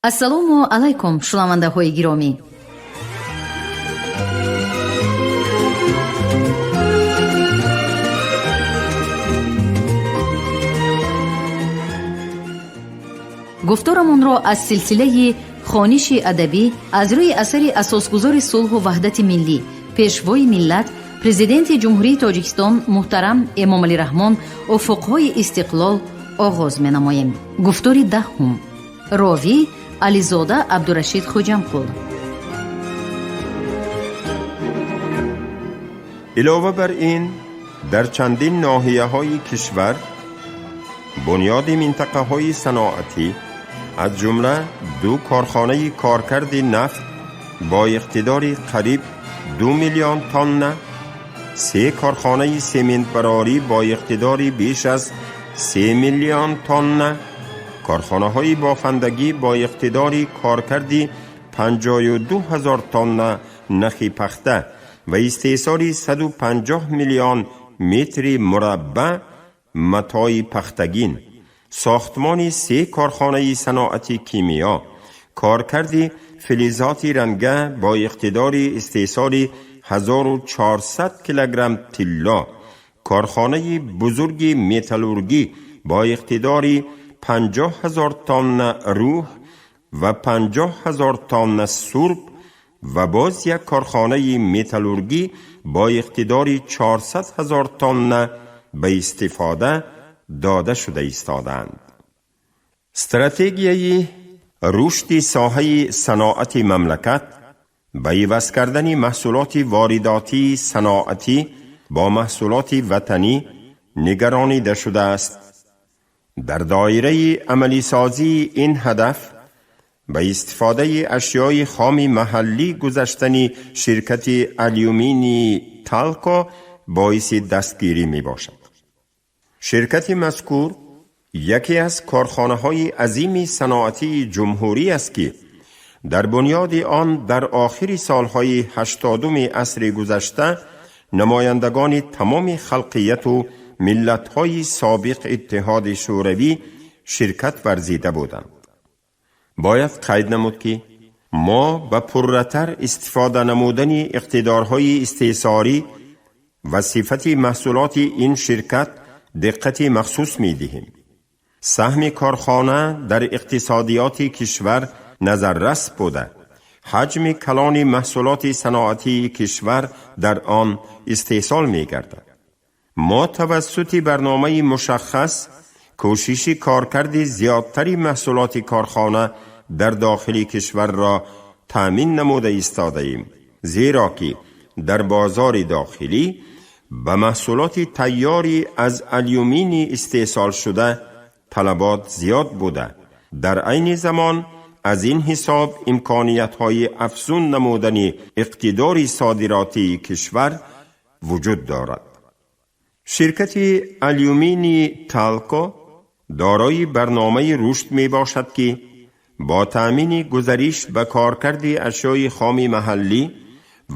Ассалому алайкум, шунавандаҳои гиромӣ. Гуфторамонро аз силсилаи хониши адабӣ аз рӯи асари асосгузори сулҳу ваҳдати миллӣ, пешвои миллат, президенти Ҷумҳурии Тоҷикистон муҳтарам Эмомалӣ Раҳмон «Уфуқҳои истиқлол» оғоз менамоем. Гуфтори 10-ум. Ровӣ Ализода Абдурашид Хуҷамқул. Илова бар ин, дар чандин ноҳияҳои кишвар бунёди минтақаҳои саноатӣ, аз ҷумла ду корхонаи коркарди нафт бо иқтидори қариб 2 миллион тонна, се корхонаи сементбарорӣ бо иқтидори беш аз 3 миллион тонна, корхонаҳои бофандагӣ бо иқтидори коркарди 52 ҳазор тонна нахи пахта ва истеҳсоли 150 миллион метри мураббаъ матои пахтагин, сохтмони се корхонаи саноати кимиё, коркарди филизоти ранга бо иқтидори истеҳсоли 1400 килограмм тилло, корхонаи бузурги металлургӣ бо иқтидори 50 ҳазор тонна рӯҳ ва 50 ҳазор тонна сурб ва боз як корхонаи металлургӣ бо иқтидори 400 ҳазор тонна ба истифода дода шуда истодаанд. Стратегияи рушди соҳаи саноати мамлакат ба иваз кардани маҳсулоти воридотии саноатӣ бо маҳсулоти ватанӣ нигаронида шудааст. Дар доираи амалисозии ин ҳадаф ба истифодаи ашёи хоми маҳаллӣ гузаштани ширкати алюминии Талко боиси дастгирӣ мебошад. Ширкати мазкур яке аз корхонаҳои азими саноатии ҷумҳурӣ аст, ки дар бунёди он дар охири солҳои 80-уми асри гузашта намояндагони тамоми халқияту миллатҳои собиқ Иттиҳоди Шӯравӣ ширкат варзида буданд. Бояд қайд намуд, ки мо ба пурратар истифода намудани иқтидорҳои истеҳсорӣ ва сифати маҳсулоти ин ширкат диққати махсус медиҳем. Саҳми корхона дар иқтисодиёти кишвар назаррас буда, ҳаҷми калони маҳсулоти саноатии кишвар дар он истеҳсол мегардад. Мо тавассути барномаи мушаххас кӯшиши коркарди зиёдтари маҳсулоти корхона дар дохили кишварро таъмин намуда истодаем, зеро ки дар бозори дохилӣ ба маҳсулоти тайёри аз алюминий истеҳсолшуда талабот зиёд буда, дар айни замон аз ин ҳисоб имкониятҳои афзун намудани иқтидори содиротии кишвар вуҷуд дорад. Ширкати алюминии Талко дорои барномаи рушд мебошад, ки бо таъмини гузариш ба коркарди ашёи хоми маҳаллӣ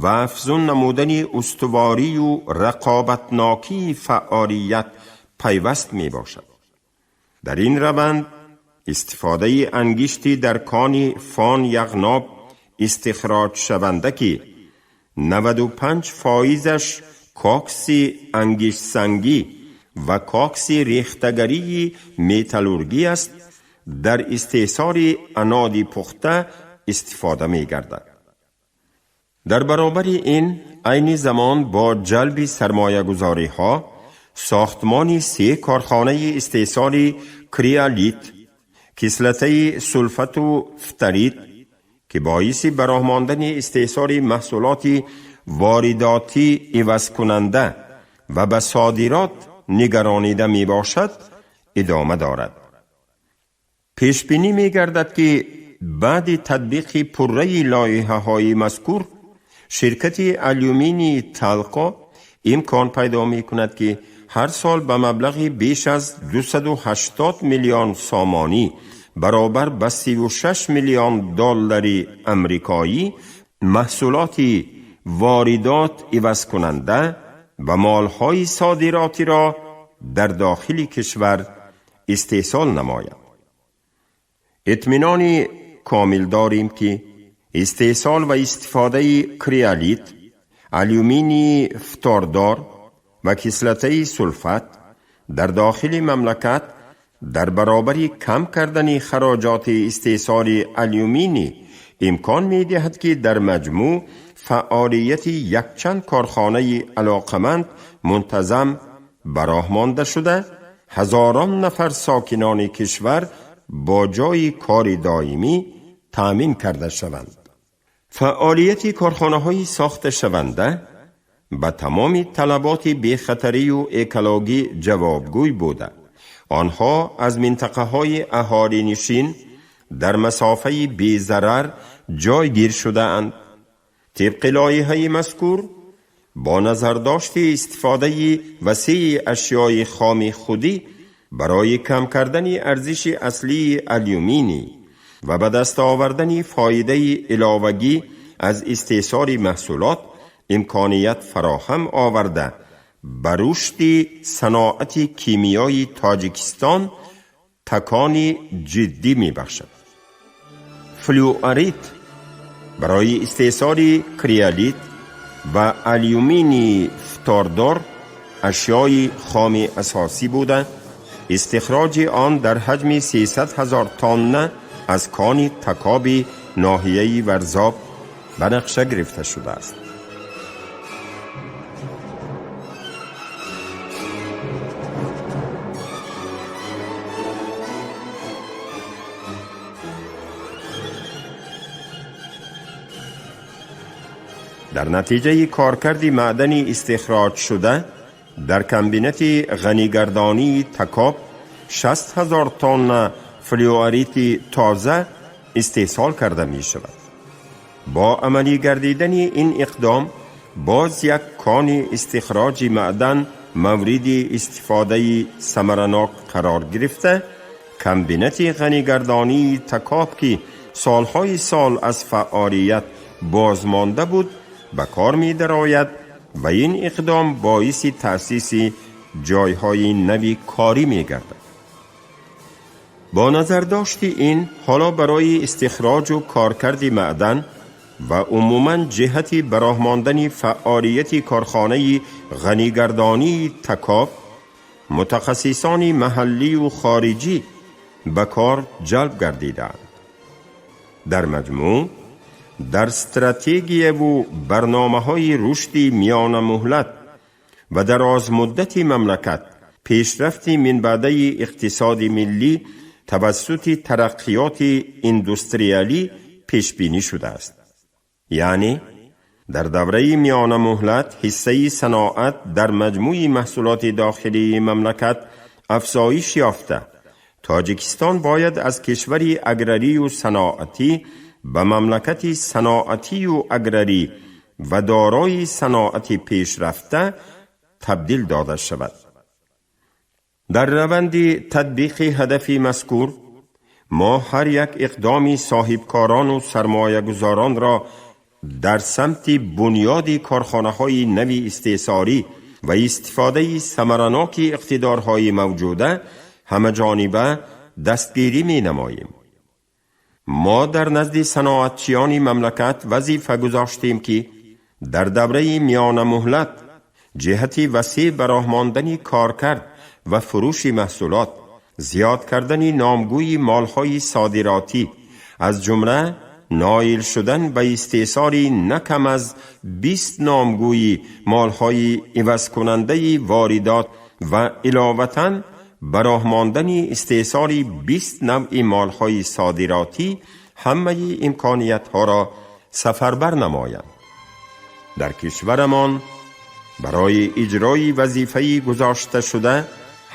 ва афзун намудани устуворию рақобатнокии фаъолият пайваст мебошад. Дар ин раванд истифодаи ангишти дар кони Фон Яғноб истихроҷшаванда, ки 95 фоизаш кокси ангиштсангӣ ва кокси рехтагарии металлургӣ аст, дар истеҳсоли аноди пухта истифода мегардад. Дар баробари ин, айни замон бо ҷалби сармоягузориҳо сохтмони се корхонаи истеҳсоли криолит, кислотаи сулфату фторид, ки боиси ба роҳ мондани истеҳсоли маҳсулоти воридотӣ ивазкунанда ва ба содирот нигаронида мебошад, идома дорад. Пешбинӣ мегардад, ки баъди татбиқи пурраи лоиҳаҳои мазкур ширкати алюминии Талко имкон пайдо мекунад, ки ҳар сол ба маблағи беш аз 280 миллион сомонӣ, баробар ба 36 миллион доллари амрикоӣ, маҳсулоти воридот ивазкунанда ва молҳои содиротиро дар дохили кишвар истеҳсол намояд. Итминони комил дорем, ки истеҳсол ва истифодаи криолит, алюминии фтордор ва кислотаи сулфат дар дохили мамлакат дар баробари кам кардани хароҷоти истеҳсоли алюминий имкон медиҳад, ки дар маҷмӯъ фаъолияти якчанд корхонаи алоқаманд мунтазам ба роҳ монда шуда, ҳазорон нафар сокинони кишвар бо ҷойи кори доимӣ таъмин карда шаванд. Фаъолияти корхонаҳои сохташаванда ба тамоми талаботи бехатарию экологӣ ҷавобгӯй буда, онҳо аз минтақаҳои аҳолинишин дар масофаи безарар ҷойгир шудаанд. Тибқи лоиҳаи мазкур, бо назардошти истифодаи васеи ашёи хоми худӣ барои кам кардани арзиши аслии алюминий ва ба даст овардани фоидаи иловагӣ аз истеҳсоли маҳсулот имконият фароҳам оварда, ба рушди саноати кимиёи Тоҷикистон такони ҷиддӣ мебахшад. Флюорит барои истеҳсоли криолит ва алюминии фтордор ашёи хоми асосӣ буда, истихроҷи он дар ҳаҷми 300 ҳазор тонна аз кони Такоби ноҳияи Варзоб ба нақша гирифта шудааст. Дар натиҷаи коркарди маъдани истихроҷшуда дар комбинати ғанигардонии Такоб 60 ҳазор тонна флюорити тоза истеҳсол карда мешавад. Бо амалӣ гардидани ин иқдом боз як кони истихроҷи маъдан мавриди истифодаи самаранок қарор гирифта, комбинати ғанигардонии Такоб, ки солҳои сол аз фаъолият бозмонда буд, ба кор медарояд ва ин иқдом боиси таъсиси ҷойҳои нави корӣ мегардад. Бо назардошти ин, ҳоло барои истихроҷу коркарди маъдан ва умуман ҷиҳати ба роҳ мондани фаъолияти корхонаи ғанигардонии Такоб мутахассисони маҳаллию хориҷӣ ба кор ҷалб гардидаанд. Дар маҷмӯъ, дар стратегияву барномаҳои рушди миёнамуҳлат ва дарозмуддати мамлакат пешрафти минбаъдаи иқтисоди миллӣ тавассути тараққиёти индустриалӣ пешбинӣ шудааст. Яъне дар давраи миёнамуҳлат ҳиссаи саноат дар маҷмӯи маҳсулоти дохилии мамлакат афзоиш ёфта, Тоҷикистон бояд аз кишвари аграрию саноатӣ ба мамлакати саноатию аграрӣ ва дорои саноати пешрафта табдил дода шавад. Дар раванди татбиқи ҳадафи мазкур мо ҳар як иқдоми соҳибкорону сармоягузоронро дар самти бунёди корхонаҳои нави истеҳсолӣ ва истифодаи самараноки иқтидорҳои мавҷуда ҳамаҷониба дастгирӣ менамоем. Мо дар назди саноатчиёни мамлакат вазифа гузоштем, ки дар давраи миёнамуҳлат ҷиҳати васеъ ба роҳ мондани коркард ва фурӯши маҳсулот, зиёд кардани номгӯи молҳои содиротӣ, аз ҷумла ноил шудан ба истеҳсоли на кам аз 20 номгӯи молҳои ивазкунандаи воридот ва иловатан ба роҳ мондани истеҳсоли 20 навъи молҳои содиротӣ ҳамаи имкониятҳоро сафарбар намоянд. Дар кишварамон барои иҷрои вазифаи гузошташуда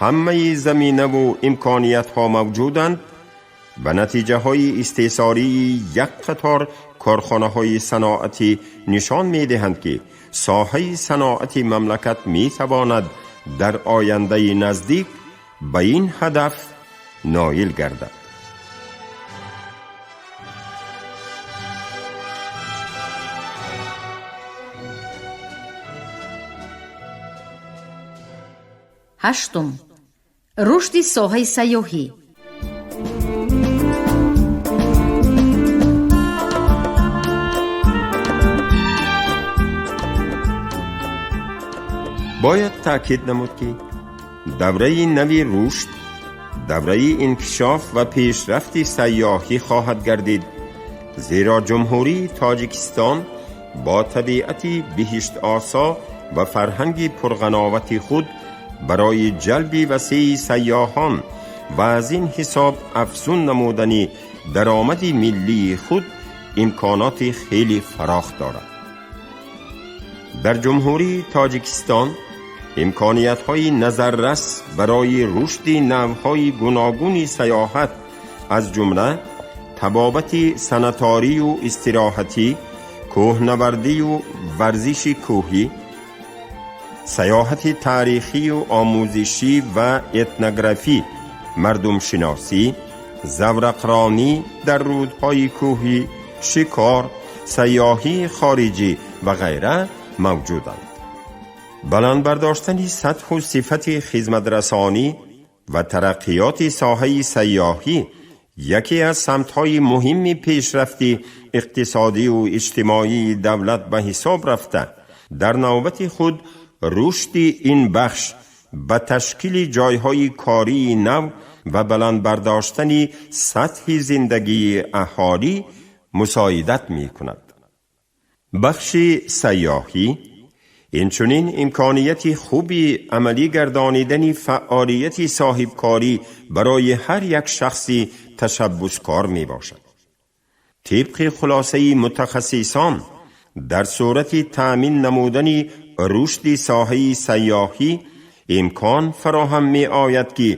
ҳамаи заминаву имкониятҳо мавҷуданд ва натиҷаҳои истеҳсолии як қатор корхонаҳои саноатӣ нишон медиҳанд, ки соҳаи саноати мамлакат метавонад дар ояндаи наздик ба ин ҳадаф ноил гардад. Ҳаштум: рушди соҳаи сайёҳӣ. Бояд таъкид намуд, ки давраи нави рушд давраи инкишоф ва пешрафти сайёҳӣ хоҳад гардид, зеро Ҷумҳурии Тоҷикистон бо табиати биҳиштосо ва фарҳанги пурғановати худ барои ҷалби васеи сайёҳон ва аз ин ҳисоб афзун намудани даромади миллии худ имконоти хеле фарох дорад. Дар Ҷумҳурии Тоҷикистон имкониятҳои назаррас барои рушди навъҳои гуногуни сайёҳат, аз ҷумла табобати санаторию истироҳатӣ, кӯҳнавардию варзиши кӯҳӣ, сайёҳати таърихию омӯзишӣ ва этнографӣ, мардумшиносӣ, заврақронӣ дар рӯдҳои кӯҳӣ, шикор, сайёҳии хориҷӣ ва ғайра мавҷуданд. Баланд бардоштани сатҳу сифати хизматрасонӣ ва тараққиёти соҳаи сайёҳӣ яке аз самтҳои муҳимми пешрафти иқтисодию иҷтимоии давлат ба ҳисоб рафта, дар навбати худ рушди ин бахш ба ташкили ҷойҳои кории нав ва баланд бардоштани сатҳи зиндагии аҳолӣ мусоидат мекунад. Бахши сайёҳӣ инчунин имконияти хуби амалӣ гардонидани фаъолияти соҳибкорӣ барои ҳар як шахси ташаббускор мебошад. Тибқи хулосаи мутахассисон, дар сурати таъмин намудани рушди соҳаи сайёҳӣ имкон фароҳам меояд, ки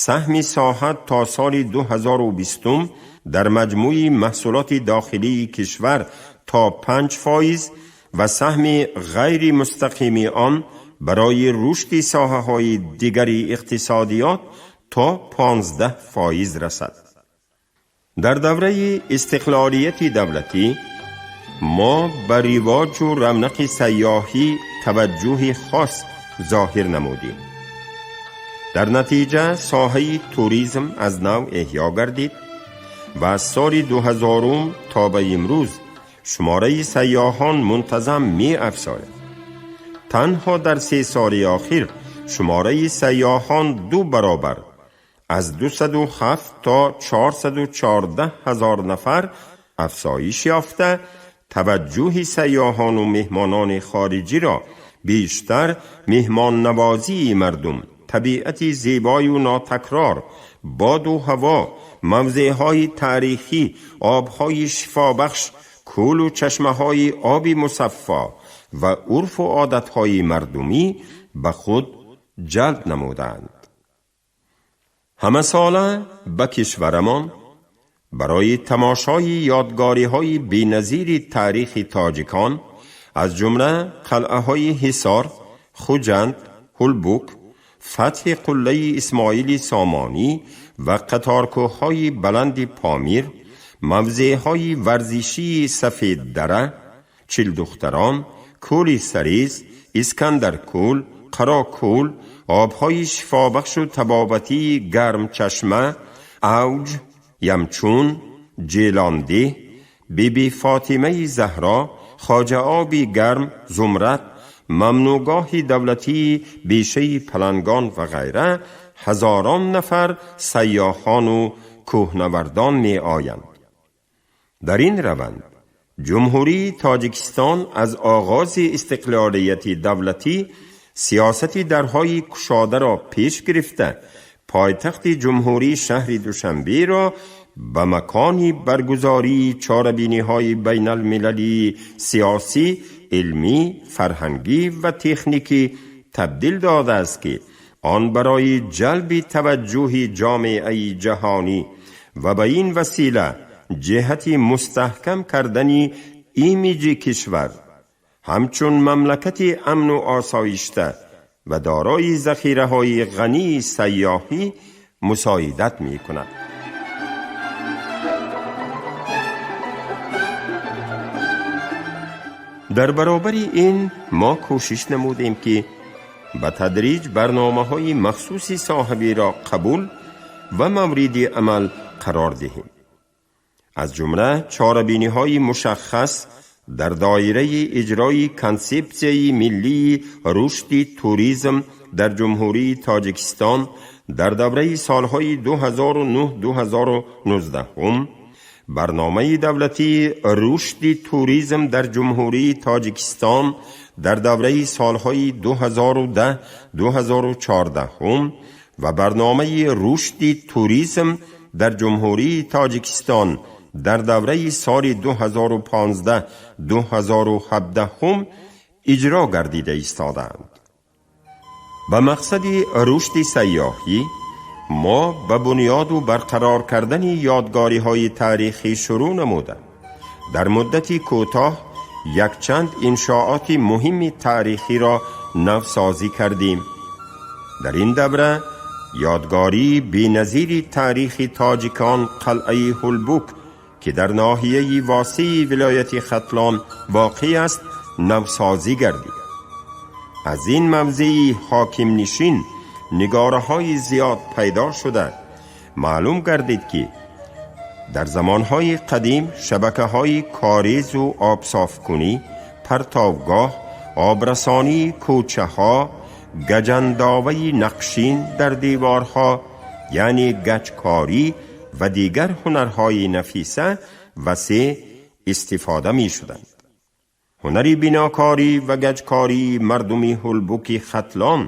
саҳми соҳа то соли 2020 дар маҷмӯи маҳсулоти дохилии кишвар то 5% ва саҳми ғайримустақими он барои рушди соҳаҳои дигари иқтисодиёт то 15% расад. Дар давраи истиқлолияти давлатӣ мо ба ривоҷу равнақи сайёҳӣ таваҷҷӯҳи хос зоҳир намудем. Дар натиҷа соҳаи туризм аз нав эҳё гардид ва аз соли 2000 то ба имрӯз шумораи сайёҳон мунтазам меафзояд. Танҳо дар 3 соли охир шумораи сайёҳон ду баробар, аз 207 то 414 ҳазор нафар афзоиш ёфта, таваҷҷӯҳи сайёҳону меҳмонони хориҷиро бештар меҳмоннавозии мардум, табиати зебою нотакрор, боду ҳаво, мавзеъҳои таърихӣ, обҳои шифобахш, кӯлу чашмаҳои оби мусаффо ва урфу одатҳои мардумӣ ба худ ҷалб намуданд. Ҳамасола ба кишварамон барои тамошои ёдгориҳои беназири таърихи тоҷикон, аз ҷумла қалъаҳои Ҳисор, Хуҷанд, Ҳулбук, фатҳи қуллаи Исмоили Сомонӣ ва қаторкӯҳҳои баланди Помир, мавзеъҳои варзишии Сафеддара, Чилдухтарон, кӯли Сариз, Искандаркӯл, Қарокӯл, обҳои шифобахшу табобатии Гармчашма, Авҷ, Ямчун, Ҷелондеҳ, Биби Фотимаи Заҳро, Хоҷаоби гарм, Зумрад, мамнӯъгоҳи давлатии Бешаи Палангон ва ғайра ҳазорон нафар сайёҳону кӯҳнавардон меоянд. Дар ин раванд Ҷумҳурии Тоҷикистон аз оғози истиқлолияти давлатӣ сиёсати дарҳои кушодаро пеш гирифта, пойтахти ҷумҳурӣ шаҳри Душанберо ба макони баргузории чорабиниҳои байналмилалии сиёсӣ, илмӣ, фарҳангӣ ва техникӣ табдил додааст, ки он барои ҷалби таваҷҷӯҳи ҷомеаи ҷаҳонӣ ва ба ин васила ҷиҳати мустаҳкам кардани имиҷи кишвар ҳамчун мамлакати амну осоишта ва дорои захираҳои ғании сайёҳӣ мусоидат мекунад. Дар баробари ин мо кӯшиш намудем, ки ба тадриҷ барномаҳои махсуси соҳавиро қабул ва мавриди амал қарор диҳем, аз ҷумла чорабиниҳои мушаххас Дар доираи иҷрои консепсияи миллии рушди туризм дар Ҷумҳурии Тоҷикистон дар давраи солҳои 2009-2019, барномаи давлатии рушди туризм дар Ҷумҳурии Тоҷикистон дар давраи солҳои 2010-2014 ва барномаи рушди туризм дар Ҷумҳурии Тоҷикистон дар давраи соли 2015-2017 иҷро гардида истодаанд. Ба мақсади рушди сайёҳӣ мо ба бунёду барқарор кардани ёдгориҳои таърихӣ шурӯъ намуда, дар муддати кӯтоҳ якчанд иншооти муҳимми таърихиро навсозӣ кардем. Дар ин давра ёдгории беназири таърихи тоҷикон, қалъаи Ҳулбук, ки дар ноҳияи Восеи вилояти Хатлон воқеъ аст, навсозӣ гардид. Аз ин мавзеи ҳокимнишин нигораҳои зиёд пайдо шуда, маълум гардид, ки дар замонҳои қадим шабакаҳои корезу обсофкунӣ, партовгоҳ, обрасонии кӯчаҳо, гаҷандоваи нақшин дар деворҳо, яъне гачкорӣ ва дигар ҳунарҳои нафиса васеъ истифода мешуданд. Ҳунари бинокорӣ ва гаҷкории мардуми Ҳулбуки Хатлон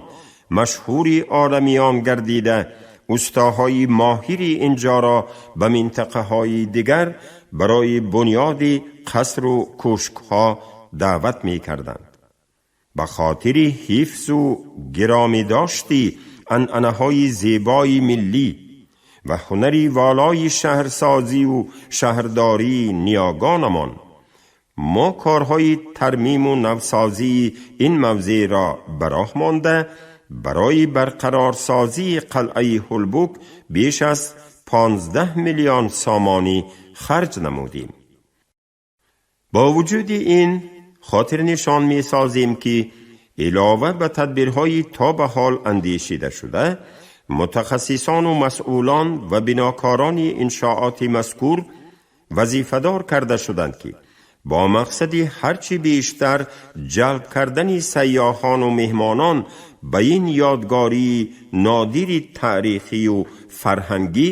машҳури оламиён гардида, устоҳои моҳири инҷоро ба минтақаҳои дигар барои бунёди қасру кӯшкҳо даъват мекарданд. Ба хотири ҳифзу гиромӣ дошти анъанаҳои зебои миллӣ ва ҳунари волои шаҳрсозию шаҳрдории ниёгонамон мо корҳои тармиму навсозии ин мавзеъро ба роҳ монда, барои барқарорсозии қалъаи Ҳулбук беш аз 15 миллион сомонӣ харҷ намудем. Бо вуҷуди ин хотирнишон месозем, ки илова ба тадбирҳои то ба ҳол андешидашуда, мутахассисону масъулон ва бинокорони иншооти мазкур вазифадор карда шуданд, ки бо мақсади ҳарчи бештар ҷалб кардани сайёҳону меҳмонон ба ин ёдгории нодири таърихию фарҳангӣ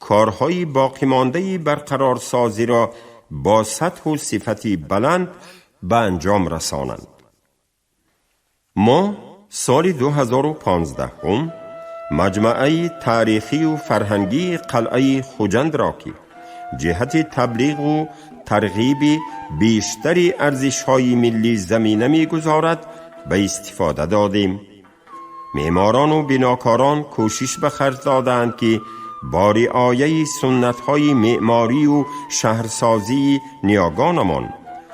корҳои боқимондаи барқарорсозиро бо сатҳу сифати баланд ба анҷом расонанд. Мо соли 2015 маҷмаъаи таърихию фарҳангии қалъаи Хуҷандро, ки ҷиҳати таблиғу тарғиби бештари арзишҳои миллӣ замина мегузорад, ба истифода додем. Меъморону бинокорон кӯшиш ба харҷ додаанд, ки бо риояи суннатҳои меъморию шаҳрсозии ниёгонамон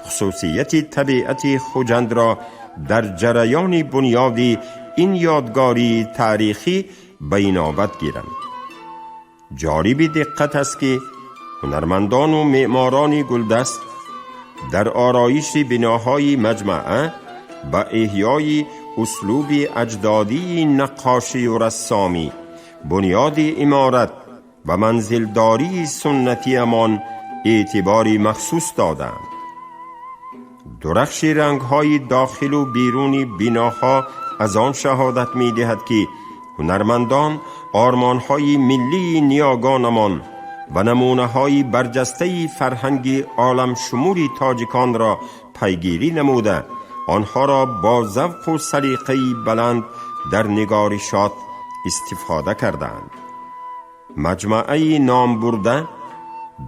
хусусияти табиати Хуҷандро дар ҷараёни бунёди ин ёдгории таърихӣ ба инобат гиранд. Ҷолиби диққат аст, ки ҳунармандону меъморони гулдаст дар ороиши биноҳои маҷмаъа ба эҳёи услуби аҷдодии наққошию рассомӣ, бунёди иморат ва манзилдории суннатиамон эътибори махсус додаанд. Дурахши рангҳои дохилу беруни биноҳо аз он шаҳодат медиҳад, ки ҳунармандон ормонҳои миллии ниёгонамон ва намунаҳои барҷастаи фарҳанги оламшумули тоҷиконро пайгирӣ намуда, онҳоро бо завқу салиқаи баланд дар нигоришот истифода кардаанд. Маҷмӯаи номбурда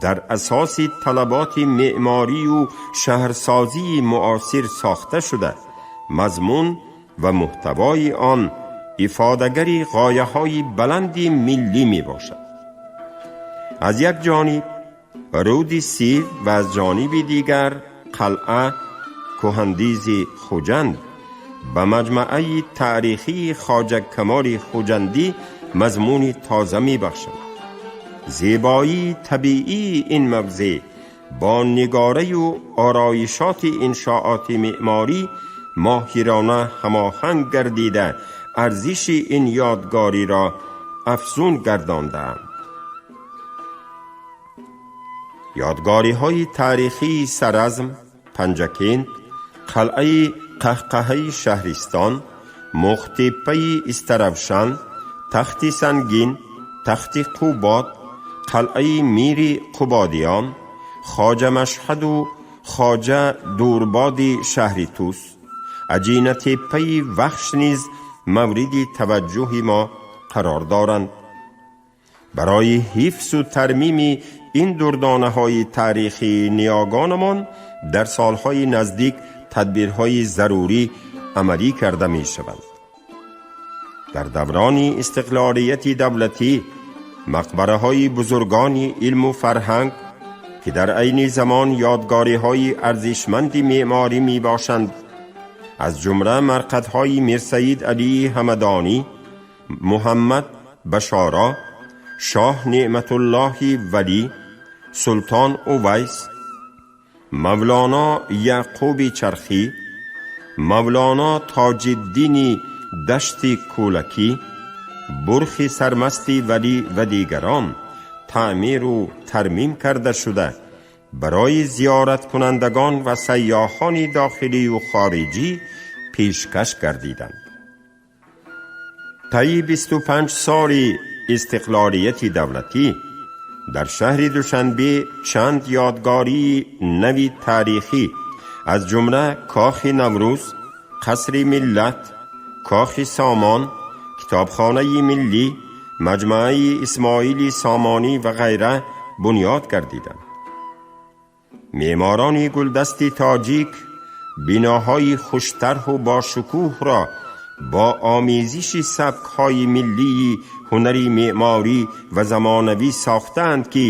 дар асоси талаботи меъморию шаҳрсозии муосир сохта шуда, мазмун ва муҳтавои он ифодагари ғояҳои баланди миллӣ мебошад. Аз як ҷониб рӯди Сир ва аз ҷониби дигар қалъа кӯҳандизи Хуҷанд ба маҷмӯаи таърихии Хоҷа Камоли Хуҷандӣ мазмуни тоза мебахшад. Зебоии табиии ин мавзеъ бо нигораю ороишоти иншооти меъморӣ моҳирона ҳамоҳанг гардида, арзиши ин ёдгориро афзун гардондаанд. Ёдгориҳои таърихии Саразм, Панҷакент, қалъаи Қаҳқаҳаи Шаҳристон, Мухтеппаи Истаравшан, Тахти Сангин, Тахти Қубод, қалъаи Мири Қубодиён, Хоҷа Машҳаду Хоҷа Дурбоди шаҳри Тус, Аҷинатеппаи Вахш низ мавриди таваҷҷӯҳи мо қарор доранд. Барои ҳифзу тармими ин дурдонаҳои таърихии ниёгонамон дар солҳои наздик тадбирҳои зарурӣ амалӣ карда мешаванд. Дар даврони истиқлолияти давлатӣ мақбараҳои бузургони илму фарҳанг, ки дар айни замон ёдгориҳои арзишманди меъморӣ мебошанд, аз ҷумла марқадҳои Мирсаид Алии Ҳамадонӣ, Муҳаммад Башоро, Шоҳ Неъматуллоҳи Валӣ, Султон Увайс, Мавлоно Яъқуби Чархӣ, Мавлоно Тоҷиддини Дашти Кӯлакӣ, Бурхи Сармасти Валӣ ва дигарон таъмиру тармим карда шуда, барои зиёраткунандагон ва сайёҳони дохилию хориҷӣ пешкаш гардиданд. Таи 25 соли истиқлолияти давлатӣ дар шаҳри Душанбе чанд ёдгории нави таърихӣ, аз ҷумла Кохи Наврӯз, Қасри Миллат, Кохи Сомон, Китобхонаи миллӣ, Маҷмӯаи Исмоили Сомонӣ ва ғайра бунёд гардиданд. Меъморони гулдасти тоҷик биноҳои хуштарҳу бошукӯҳро бо омезиши сабкҳои миллии ҳунари меъморӣ ва замонавӣ сохтаанд, ки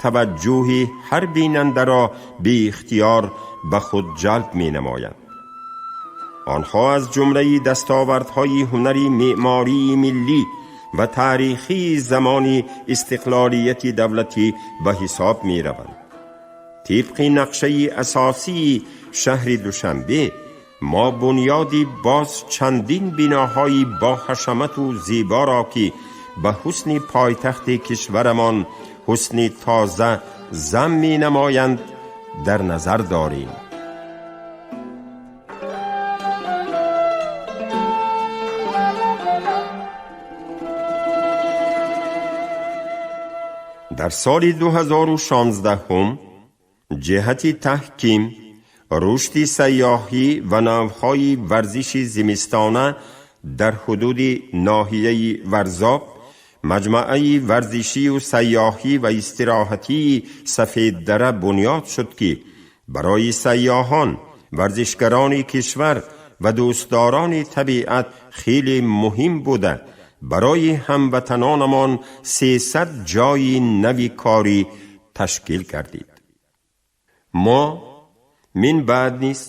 таваҷҷӯҳи ҳар бинандаро беихтиёр ба худ ҷалб менамоянд. Онҳо аз ҷумлаи дастовардҳои ҳунари меъмории миллӣ ва таърихии замони истиқлолияти давлатӣ ба ҳисоб мераванд. Тибқи нақшаи асосии шаҳри Душанбе мо бунёди боз чандин биноҳои боҳашамату зеборо, ки ба ҳусни пойтахти кишварамон ҳусни тоза зам менамоянд, дар назар дорем. Дар соли 2016 ҷиҳати таҳким, рушди сайёҳӣ ва навъҳои варзиши зимистона дар ҳудуди ноҳияи Варзоб маҷмӯаи варзишию сайёҳӣ ва истироҳатии Сафеддара бунёд шуд, ки барои сайёҳон, варзишгарони кишвар ва дӯстдорони табиат хеле муҳим буда, барои ҳамватанонамон 300 ҷойи нави корӣ ташкил гардид. Мо мин баъд низ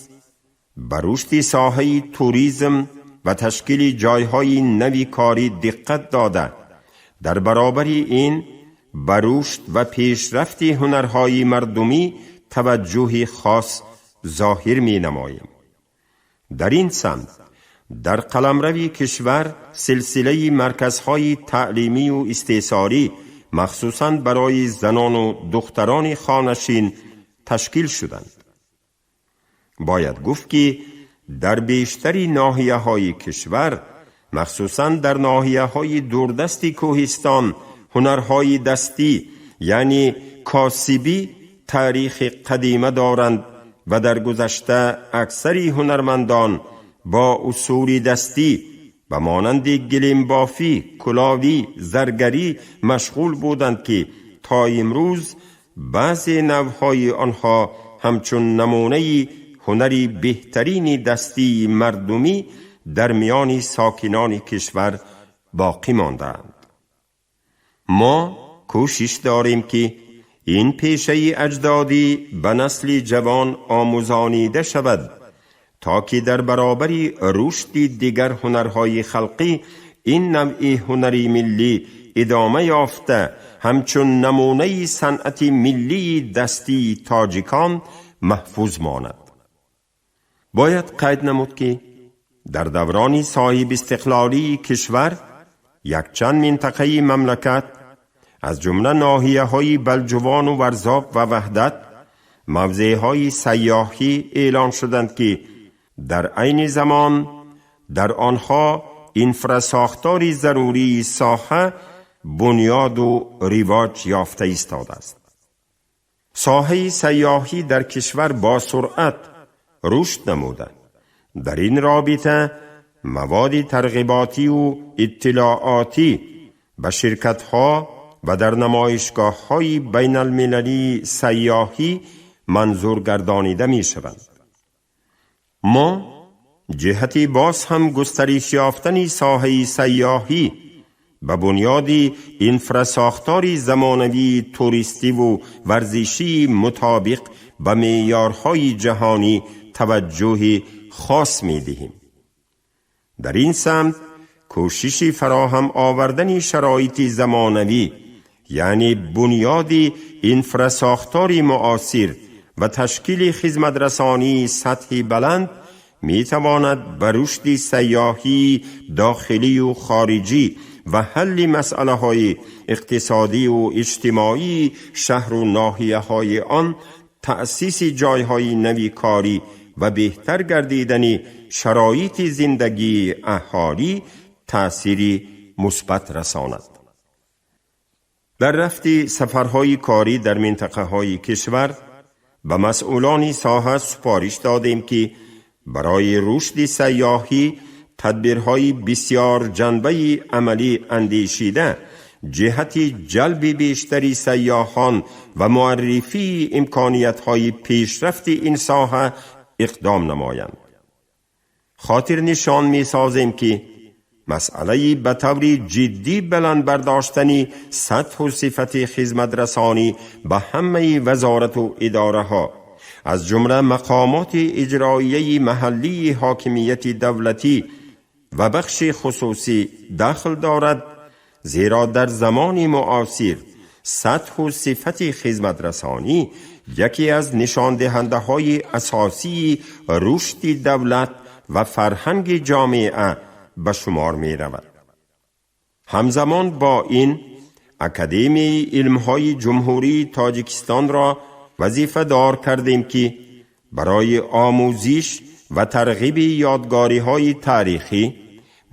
ба рушди соҳаи туризм ва ташкили ҷойҳои нави корӣ диққат дода, дар баробари ин ба рушд ва пешрафти ҳунарҳои мардумӣ таваҷҷӯҳи хос зоҳир менамоем. Дар ин самт дар қаламрави кишвар силсилаи марказҳои таълимию истеҳсолӣ, махсусан барои занону духтарони хонашин, ташкил шуданд. Бояд гуфт, ки дар бештари ноҳияҳои кишвар, махсусан дар ноҳияҳои дурдасти кӯҳистон, ҳунарҳои дастӣ, яъне косибӣ, таърихи қадима доранд ва дар гузашта аксари ҳунармандон бо усули дастӣ ба монанди гилембофӣ, кулолӣ, заргарӣ машғул буданд, ки то имрӯз баъзе навъҳои онҳо ҳамчун намунаи ҳунари беҳтарини дастии мардумӣ дар миёни сокинони кишвар боқӣ мондаанд. Мо кӯшиш дорем, ки ин пешаи аҷдодӣ ба насли ҷавон омӯзонида шавад, то ки дар баробари рушди дигар ҳунарҳои халқӣ ин навъи ҳунари миллӣ идома ёфта, ҳамчун намунаи санъати миллии дастии тоҷикон маҳфуз монад. Бояд қайд намуд, ки дар даврони соҳибистиқлолии кишвар якчанд минтақаи мамлакат, аз ҷумла ноҳияҳои Балҷувону Варзоб ва Ваҳдат, мавзеъҳои сайёҳӣ эълон шуданд, ки дар айни замон дар онҳо инфрасохтори зарурии соҳа бунёду ривоҷ ёфта истодааст. Соҳаи сайёҳӣ дар кишвар бо суръат рушд намуда, дар ин робита маводи тарғиботиву иттилоотӣ ба ширкатҳо ва дар намоишгоҳҳои байналмилалии сайёҳӣ манзур гардонида мешаванд. Мо ҷиҳати боз ҳам густариш ёфтани соҳаи сайёҳӣ ба бунёди инфрасохтори замонавии туристиву варзишии мутобиқ ба меъёрҳои ҷаҳонӣ таваҷҷӯҳи хос медиҳем. Дар ин самт кӯшиши фароҳам овардани шароити замонавӣ, яъне бунёди инфрасохтори муосир ва ташкили хизматрасонии сатҳи баланд метавонад ба рушди сайёҳии дохилию хориҷӣ ва ҳалли масъалаҳои иқтисодию иҷтимоии шаҳру ноҳияҳои он, таъсиси ҷойҳои нави корӣ ва беҳтар гардидани шароити зиндагии аҳолӣ таъсири мусбат расонад. Дар рафти сафарҳои корӣ дар минтақаҳои кишвар ба масъулони соҳа супориш додем, ки барои рушди сайёҳӣ тадбирҳои бисёр ҷанбаи амалӣ андешида, ҷиҳати ҷалби бештари сайёҳон ва муаррифии имкониятҳои пешрафти ин соҳа иқдом намоянд. Хотирнишон месозем, ки масъалаи ба таври ҷиддӣ баланд бардоштани сатҳу сифати хизматрасонӣ ба ҳамаи вазорату идораҳо, аз ҷумла мақомоти иҷроияи маҳаллии ҳокимияти давлатӣ ва бахши хусусӣ дахл дорад, зеро дар замони муосир сатҳу сифати хизматрасонӣ яке аз нишондиҳандаҳои асосии рушди давлат ва фарҳанги ҷомеа ба шумор меравад. Ҳамзамон бо ин, Академияи илмҳои Ҷумҳурии Тоҷикистонро вазифадор кардем, ки барои омӯзиш ва тарғиби ёдгориҳои таърихӣ,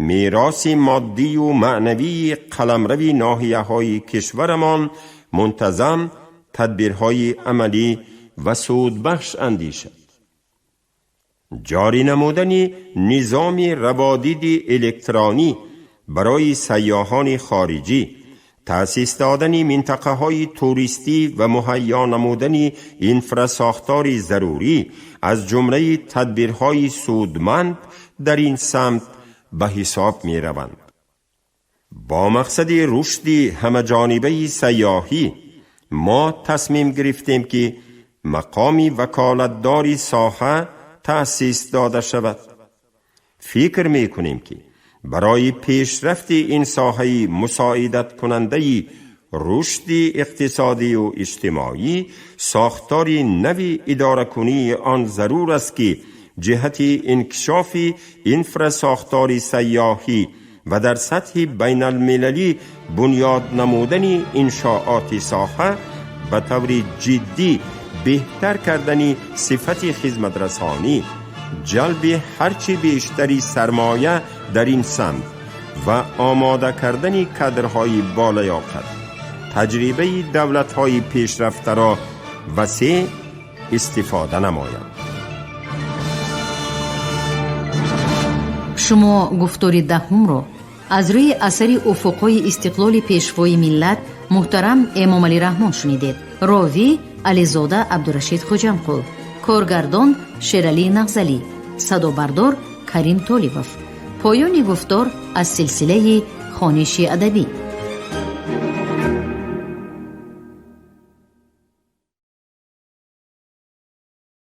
мероси моддию маънавии қаламрави ноҳияҳои кишварамон мунтазам тадбирҳои амалӣ ва судбахш андешад. Ҷорӣ намудани низоми раводиди электронӣ барои сайёҳони хориҷӣ, таъсис додани минтақаҳои туристӣ ва муҳайё намудани инфрасохтори зарурӣ аз ҷумлаи тадбирҳои судманд дар ин самт ба ҳисоб мераванд. Бо мақсади рушди ҳамаҷонибаи сайёҳӣ мо тасмим гирифтем, ки мақоми ваколатдори соҳа таъсис дода шавад. Фикр мекунем, ки барои пешрафти ин соҳаи мусоидаткунандаи рушди иқтисодию иҷтимоӣ сохтори нави идоракунии он зарур аст, ки ҷиҳати инкишофи инфрасохтори сайёҳӣ ва дар сатҳи байналмилалӣ бунёд намудани иншооти соҳа, ба таври ҷиддӣ беҳтар кардани сифати хизматрасонӣ, ҷалби ҳарчи бештари сармоя дар ин самт ва омода кардани кадрҳои болаёқат, таҷрибаи давлатҳои пешрафтаро васеъ истифода намояд. Шумо гуфтори даҳумро аз рӯи асари «Уфуқҳои истиқлоли» Пешвои миллат муҳтарам Эмомалӣ Раҳмон шунидед. Ровӣ Ализода Абдурашид Хоҷамқул, коргардон Шералӣ Нағзалӣ, садобардор Карим Толибов. Поёни гуфтор аз силсилаи хониши адабӣ.